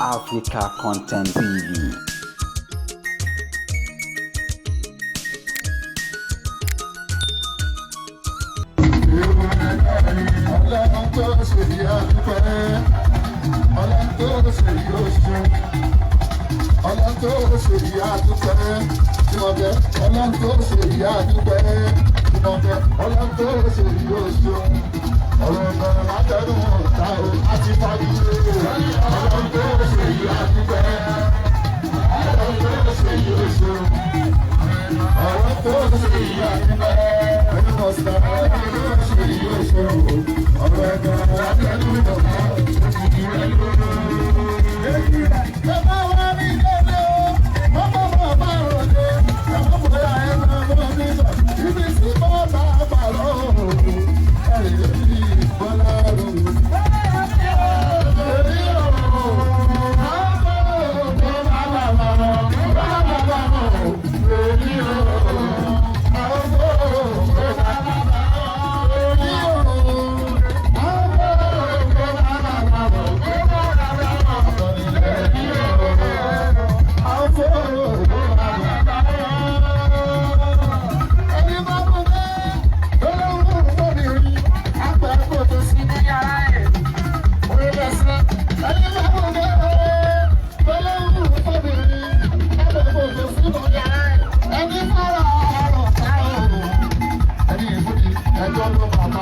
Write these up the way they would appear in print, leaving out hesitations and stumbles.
Africa Content TV. Ọlọ́run tó ṣe yí àdúpẹ́, ọlọ́run tó ṣe yí oṣù, ọlọ́run tó ṣe yí àdúpẹ́, ìmọ̀tẹ́, ọlọ́run tó ṣe yí àdúpẹ́, ìmọ̀tẹ́, ọlọ́run tó ṣe yí oṣù. Ọ̀rọ̀ ọ̀gbọ̀n látẹnu ọ̀tá o, a ti fagilé. Ọlọ́run tó ṣe yí àdúpẹ́, ọlọ́run tó ṣe yí oṣù. Ọ̀rọ̀ tó ṣe yí àdúpẹ́, ẹni mọ̀sán, ọlọ́run tó ṣe yí oṣù. Ọ̀rọ̀ ẹ̀gbọ́n látẹnu ọ̀tá o, ó ti di rẹ̀. Bàbá wa ní ilé o, bàbá bàbá ròde, bàbá bóyá ẹ máa mọ mi sọ, ibi tí bàbá pàrọ̀ o, ẹ̀rì lórí Bọ́lá rò. Èyí o, àbọ̀ bàbá bàbá bàbá bàbá èyí o, àbọ̀ bàbá bàbá èyí o, àbọ̀ bàbá bàbá. Ẹjọ́ ló bàbá.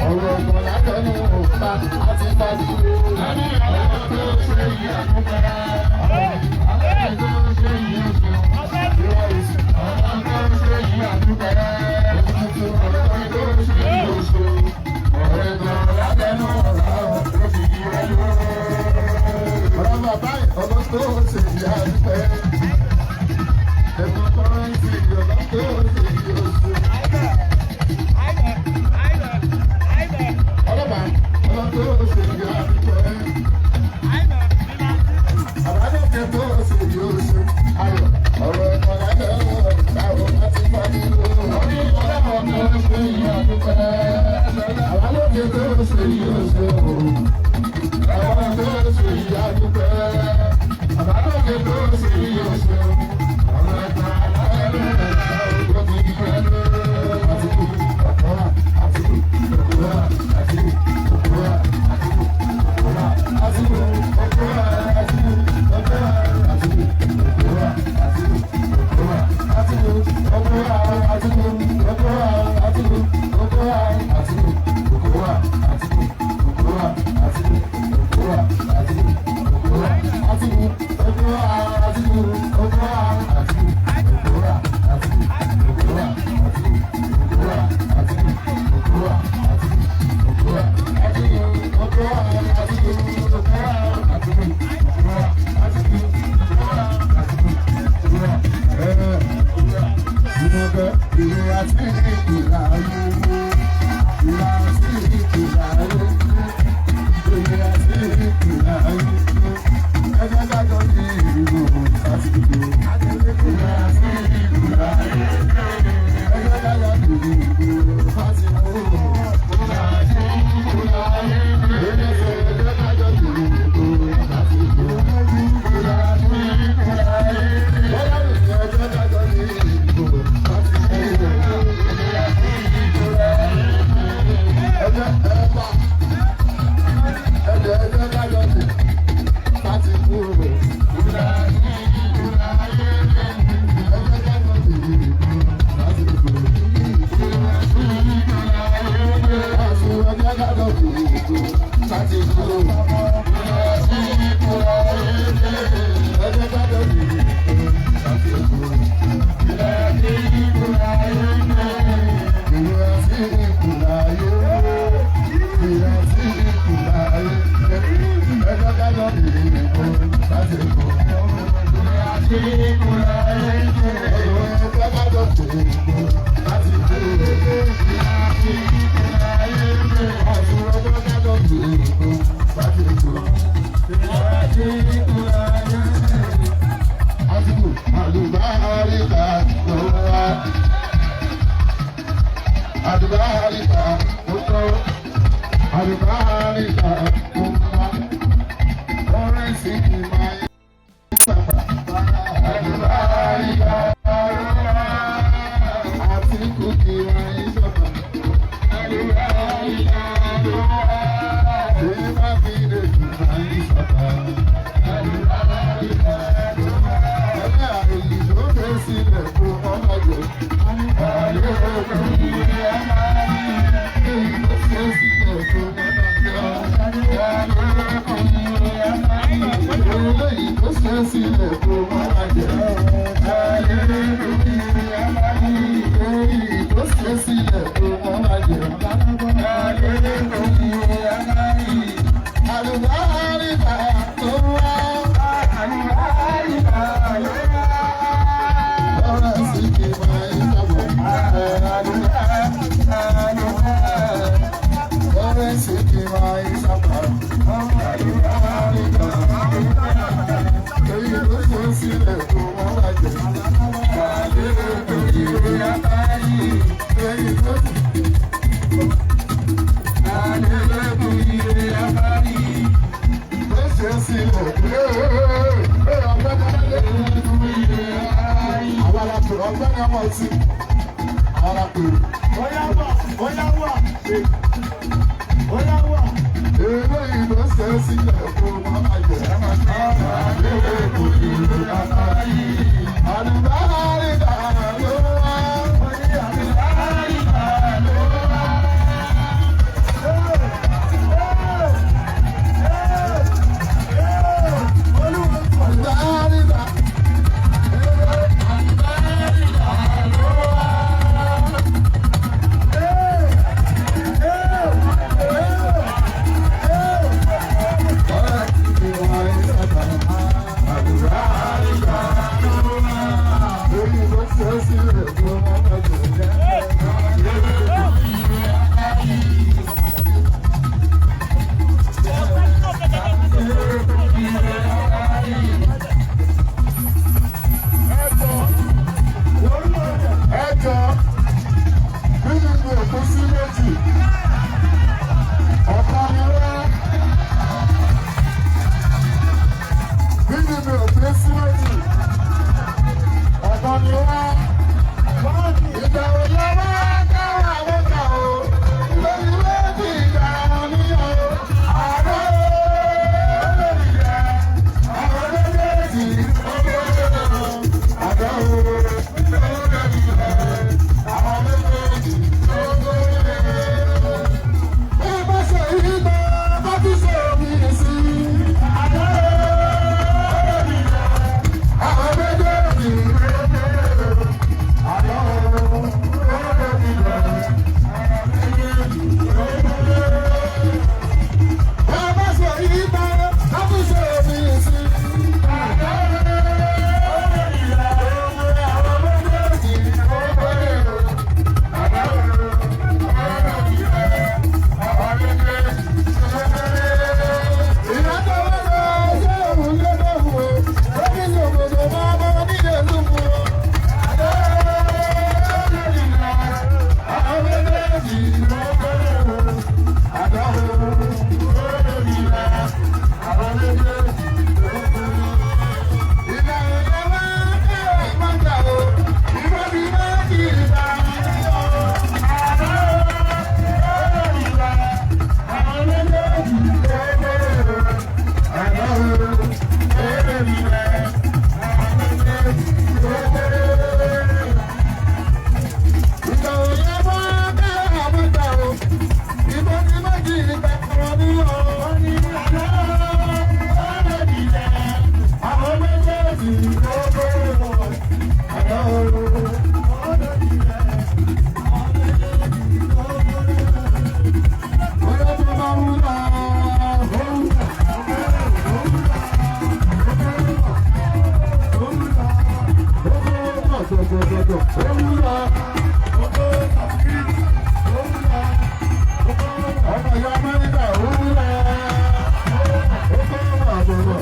Ọ̀rọ̀ ọ̀gbọ̀n látẹnu òkúta àti fagilé. Ọ̀rọ̀ tó ṣe yí àkókò. Ọ̀rọ̀ tó ṣe yí oṣù. Ìwọ ìsìn. Ọ̀rọ̀ tó ṣe yí àdúgbò. Ọ̀rọ̀ tó ṣe yí oṣù. Ọ̀rọ̀ ẹ̀gbọ́n látẹnu ọ̀rọ̀ ó fi yí rẹ̀ lọ. Ọ̀rọ̀ bàbá ọ̀rọ̀ tó ṣe yí àdúgbò. Ẹ̀gbọ́n kọ́rẹ́ǹtì ọ̀rọ̀ tó ṣe yí oṣù. Ọlọ́pàá ọ̀rọ̀ tó ṣe yí àdúgbò. Àbálòpọ̀ tó ṣe yí oṣù. Ayọ̀ ọ̀rọ̀ ẹ̀kọ́ lábẹ́ ọ̀rọ̀ táwọn láti bá nílò. Ọlọ́pàá tó ṣe yí àdúgbò. Àbálòpọ̀ tó ṣe yí oṣù. Àwọn tó ṣe yí àdúgbò. Àbálòpọ̀ tó ṣe yí Àlùbáríkà ló wá. Àlùbáríkà ló tọ́. Àlùbáríkà ló wá. Ọ̀rẹ́ sì kì máa ń sábà. Àlùbáríkà ló wá. Àtìkù kì máa ń sábà. Àlùbáríkà ló wá. Ṣé má fi lè kì máa ń sábà? Àlùbáríkà ló wá. Ẹgbẹ́ àròyìn ló fẹ́ sílẹ̀ fún ọmọdé. Àlùbáríkà tó wá. Àlùbáríkà ló wá. Ọ̀rọ̀ sì kì máa ń sábọ̀. Àlùbáríkà ló wá. Ọ̀rọ̀ sì kì máa ń sábọ̀. Àlùbáríkà ló wá. Èyí ló ṣe sílẹ̀ kó wọ́n bàjẹ́. Èyí ló ṣe sílẹ̀ àwọn alápèrè ọgbẹ́ni ọmọ ọtí àwọn alápèrè. Èrè ìlú ṣe sílẹ̀ kó wọ́n bàjẹ́. Àlùbáríkà ló wá. Àlùbáríkà ló wá. Àlùbáríkà.